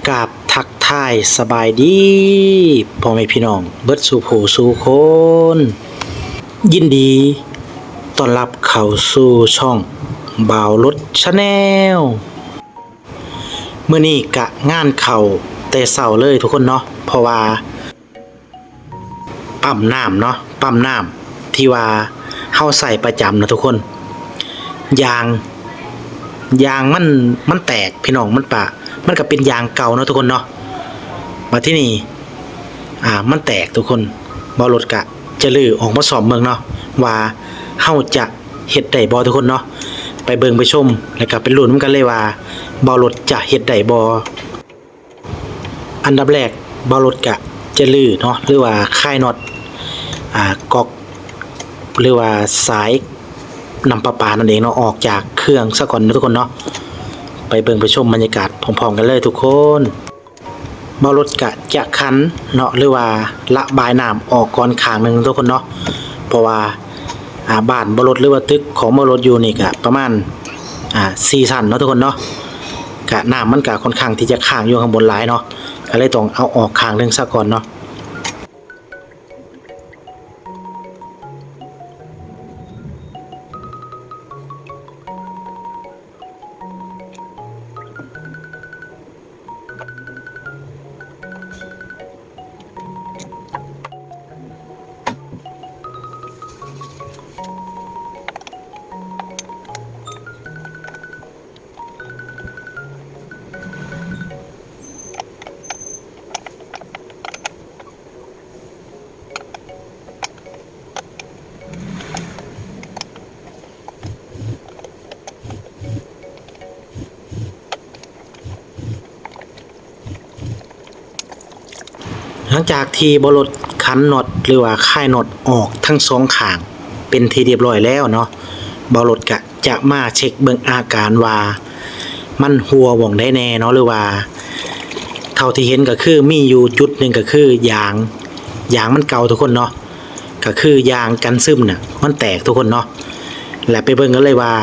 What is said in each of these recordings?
ກາບທັກທາຍສະບາຍດີພໍ່ແມ່ພີ່ນ້ອງເບິດສູ່ຜູ້ສູ່ຄົນ, ຍິນດີຕ້ອນຮັບເຂົ້າສູ່ຊ່ອງບ່າວລົດ Channel. ມື້ນີ້ກະງານເຂົ້າແຕ່ເຊົ້າເລີຍທຸກຄົນເນາະ, ເພາະວ່າ ປ້ຳນ້ຳເນາະ, ປ້ຳນ້ຳທີ່ວ່າເຮົາໃຊ້ປະຈຳນະທຸກຄົນ, ຢາງ ຢາງມັນ ມັນແຕກພີ່ນ້ອງ, ມັນປະ ມັນກະເປັນຢາງເກົ່າເນາະທຸກຄົນເນາະ. ບັດທີນີ້ ອ່າ ມັນແຕກທຸກຄົນ, ບ່າວລົດກະຈະຮື້ອອກມາສ້ອມເບິ່ງເນາະ ວ່າເຮົາຈະເຮັດໄດ້ບໍ່ທຸກຄົນເນາະ. ໄປເບິ່ງໄປຊົມ ແລ້ວກະໄປລຸ້ນນຳກັນເລີຍວ່າ ບ່າວລົດຈະເຮັດໄດ້ບໍ່. ອັນດັບແລກ ບ່າວລົດກະຈະຮື້ເນາະ ຫຼືວ່າຄາຍນັອດ ອ່າ ກອກ ຫຼືວ່າສາຍນ້ຳປະປານັ້ນເອງເນາະ ອອກຈາກເຄື່ອງຊະກ່ອນເນາະທຸກຄົນເນາະ. ໄປເບິ່ງໄປຊົມບັນຍາກາດພ້ອມໆກັນເລີຍທຸກຄົນ. ບ່າວລົດກະຈະຂັນເນາະ ຫຼືວ່າລະບາຍນ້ຳອອກກ່ອນຂ້າງໜຶ່ງທຸກຄົນເນາະ, ເພາະວ່າ ອ່າ ບ້ານບ່າວລົດ ຫຼືວ່າຕຶກຂອງບ່າວລົດຢູ່ນີ້ກະປະມານ ອ່າ ສີ່ຊັ້ນເນາະທຸກຄົນເນາະ, ກະນ້ຳມັນກະຄ່ອນຂ້າງທີ່ຈະຄ້າງຢູ່ຂ້າງບົນຫຼາຍເນາະ, ກະເລີຍຕ້ອງເອົາອອກຂ້າງໜຶ່ງຊະກ່ອນເນາະ. ຫຼັງຈາກທີ່ບ່າວລົດຂັນນັອດ ຫຼືວ່າຄາຍນັອດອອກທັງສອງຂ້າງເປັນທີ່ຮຽບຮ້ອຍແລ້ວເນາະ, ບ່າວລົດກະຈະມາເຊັກເບິ່ງອາການວ່າມັນຮົ່ວບ່ອນໃດແດ່ເນາະ, ຫຼືວ່າເທົ່າທີ່ເຫັນກະຄືມີຢູ່ຈຸດໜຶ່ງກະຄືຢາງ ຢາງມັນເກົ່າທຸກຄົນເນາະ, ກະຄືຢາງກັນຊຶມນະ ມັນແຕກທຸກຄົນເນາະ. ແລະ ໄປເບິ່ງກັນເລີຍວ່າ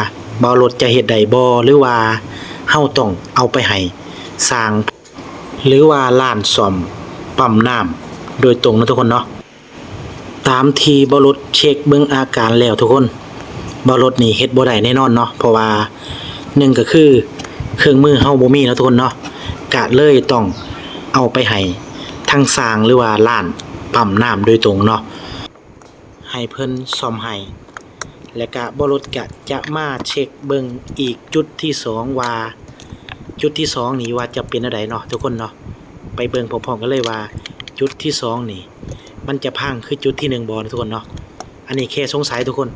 ບ່າວລົດຈະເຮັດໄດ້ບໍ່ ຫຼືວ່າເຮົາຕ້ອງເອົາໄປໃຫ້ຊ່າງ ຫຼືວ່າຮ້ານສ້ອມປ້ຳນ້ຳໂດຍຕົງເນາະທຸກຄົນເນາະ. ຕາມທີ່ບ່າວລົດເຊັກເບິ່ງອາການແລ້ວທຸກຄົນ, ບ່າວລົດນີ້ເຮັດບໍ່ໄດ້ແນ່ນອນເນາະ, ເພາະວ່າໜຶ່ງກະຄືເຄື່ອງມືເຮົາບໍ່ມີເນາະທຸກຄົນເນາະ, ກະເລີຍຕ້ອງເອົາໄປໃຫ້ທາງຊ່າງ ຫຼືວ່າຮ້ານປ້ຳນ້ຳໂດຍຕົງເນາະ. ໃຫ້ເພິ່ນສ້ອມໃຫ້ ແລະກະບ່າວລົດກະຈະມາເຊັກເບິ່ງອີກຈຸດທີສອງວ່າ ຈຸດທີສອງນີ້ວ່າຈະເປັນແນວໃດເນາະທຸກຄົນເນາະ. ໄປເບິ່ງພ້ອມໆກັນເລີຍວ່າຈຸດທີສອງນີ້ມັນຈະພັງຄືຈຸດທີໜຶ່ງບໍ່ເນາະທຸກຄົນເນາະ. ອັນນີ້ແຄ່ສົງໄສທຸກຄົນ.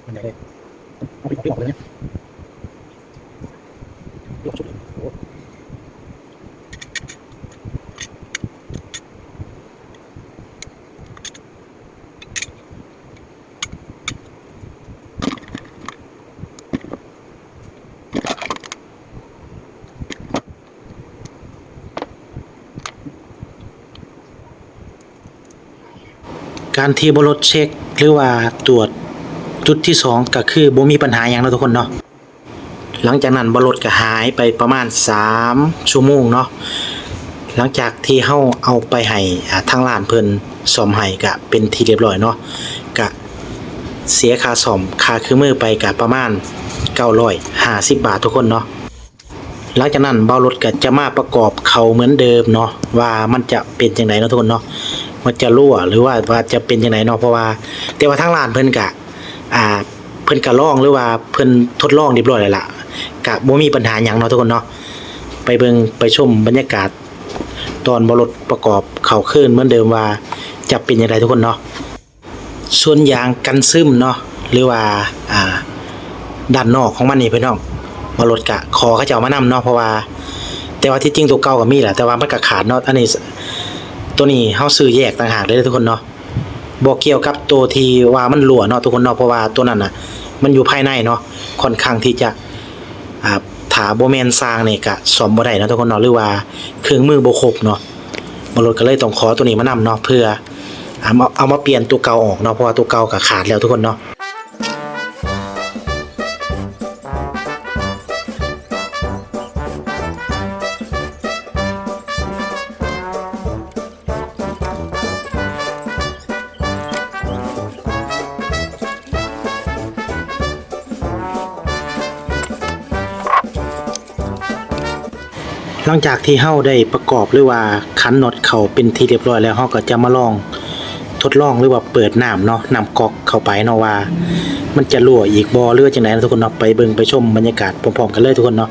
ມັນໃຫຍ່ເລີຍ ເອົາໄປ ເອົາໄປອອກເລີຍເນຍ ລວກຊຸບເລີຍ ໂອ້. ການທີ່ບ່າວລົດເຊັກ ຫຼືວ່າຕວດຈຸດທີສອງ ກະຄືບໍ່ມີບັນຫາຫຍັງເນາະທຸກຄົນເນາະ. ຫຼັງຈາກນັ້ນບ່າວລົດກະຫາຍໄປປະມານສາມຊົ່ວໂມງເນາະ. ຫຼັງຈາກທີ່ເຮົາເອົາໄປໃຫ້ ອ່າ ທາງຮ້ານເພິ່ນສ້ອມໃຫ້ກະເປັນທີ່ຮຽບຮ້ອຍເນາະ, ກະເສຍຄ່າສ້ອມ ຄ່າເຄື່ອງມືໄປກະປະມານເກົ້າຮ້ອຍຫ້າສິບບາດທຸກຄົນເນາະ. ຫຼັງຈາກນັ້ນບ່າວລົດກະຈະມາປະກອບເຂົ້າເໝືອນເດີມເນາະ ວ່າມັນຈະເປັນຈັ່ງໃດເນາະທຸກຄົນເນາະ, ມັນຈະຮົ່ວ ຫຼືວ່າ ວ່າຈະເປັນຈັ່ງໃດເນາະ. ເພາະວ່າ ແຕ່ວ່າທາງຮ້ານເພິ່ນກະ ອ່າ ເພິ່ນກະລອງ ຫຼືວ່າເພິ່ນທົດລອງຮຽບຮ້ອຍແລ້ວລະ ກະບໍ່ມີບັນຫາຫຍັງເນາະທຸກຄົນເນາະ. ໄປເບິ່ງໄປຊົມບັນຍາກາດຕອນບ່າວລົດປະກອບເຂົ້າຄືນເໝືອນເດີມວ່າຈະເປັນຈັ່ງໃດທຸກຄົນເນາະ. ສ່ວນຢາງກັນຊຶມເນາະ ຫຼືວ່າ ອ່າ ດ້ານນອກຂອງມັນນີ້ພີ່ນ້ອງ ບ່າວລົດກະຂໍເຂົາເຈົ້າມານຳເນາະ, ເພາະວ່າ ແຕ່ວ່າທີ່ຈິງໂຕເກົ່າກະມີແຫຼະ ແຕ່ວ່າມັນກະຂາດເນາະ. ອັນນີ້ ໂຕນີ້ເຮົາຊື້ແຍກຕ່າງຫາກເລີຍທຸກຄົນເນາະ, ບໍ່ກ່ຽວກັບໂຕທີ່ວ່າມັນຮົ່ວເນາະທຸກຄົນເນາະ, ເພາະວ່າໂຕນັ້ນນະ ມັນຢູ່ພາຍໃນເນາະ ຄ່ອນຂ້າງທີ່ຈະ ອ່າ ຖ້າບໍ່ແມ່ນຊ່າງນີ້ກະສ້ອມບໍ່ໄດ້ເນາະທຸກຄົນເນາະ ຫຼືວ່າເຄື່ອງມືບໍ່ຄົບເນາະ. ບ່າວໂລດກໍເລີຍຕ້ອງຂໍໂຕນີ້ມານຳເນາະ ເພື່ອ ເອົາມາ ເອົາມາປ່ຽນໂຕເກົ່າອອກເນາະ ເພາະວ່າໂຕເກົ່າກໍຂາດແລ້ວທຸກຄົນເນາະ. ຫຼັງຈາກທີ່ເຮົາໄດ້ປະກອບ ຫຼືວ່າຂັນນັອດເຂົ້າເປັນທີ່ຮຽບຮ້ອຍແລ້ວ ເຮົາກໍຈະມາລອງ ທົດລອງ ຫຼືວ່າເປີດນ້ຳເນາະ ນ້ຳກອກເຂົ້າໄປເນາະ ວ່າມັນຈະຮົ່ວອີກບໍ່ ຫຼືວ່າຈັ່ງໃດເນາະທຸກຄົນເນາະ. ໄປເບິ່ງໄປຊົມບັນຍາກາດພ້ອມໆກັນເລີຍທຸກຄົນເນາະ.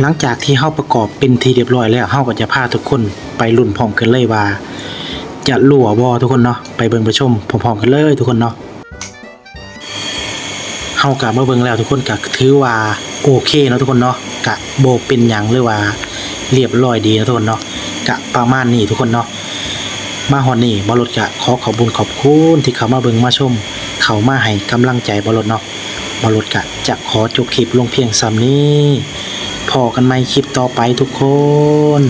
ຫຼັງຈາກທີ່ເຮົາປະກອບເປັນທີ່ຮຽບຮ້ອຍແລ້ວ ເຮົາກໍຈະພາທຸກຄົນໄປລຸ້ນພ້ອມກັນເລີຍວ່າ ຈະຮົ່ວບໍ່ທຸກຄົນເນາະ. ໄປເບິ່ງໄປຊົມພ້ອມໆກັນເລີຍທຸກຄົນເນາະ. ເຮົາກະມາເບິ່ງແລ້ວທຸກຄົນກະຖືວ່າໂອເຄເນາະທຸກຄົນເນາະ ກະບໍ່ເປັນຫຍັງ ຫຼືວ່າລຽບຮ້ອຍດີເນາະທຸກຄົນເນາະ. ກະປະມານນີ້ທຸກຄົນເນາະ. ມາຮອດນີ້ ບ່າວໂລດກະຂໍຂອບບຸນຂອບຄຸນທີ່ເຂົ້າມາເບິ່ງມາຊົມ ເຂົ້າມາໃຫ້ກຳລັງໃຈບ່າວໂລດເນາະ. ບ່າວໂລດກະຈະຂໍຈົບຄລິບລົງພຽງສ່ຳນີ້. ພໍ້ກັນໃໝ່ຄລິບຕໍ່ໄປທຸກຄົນ.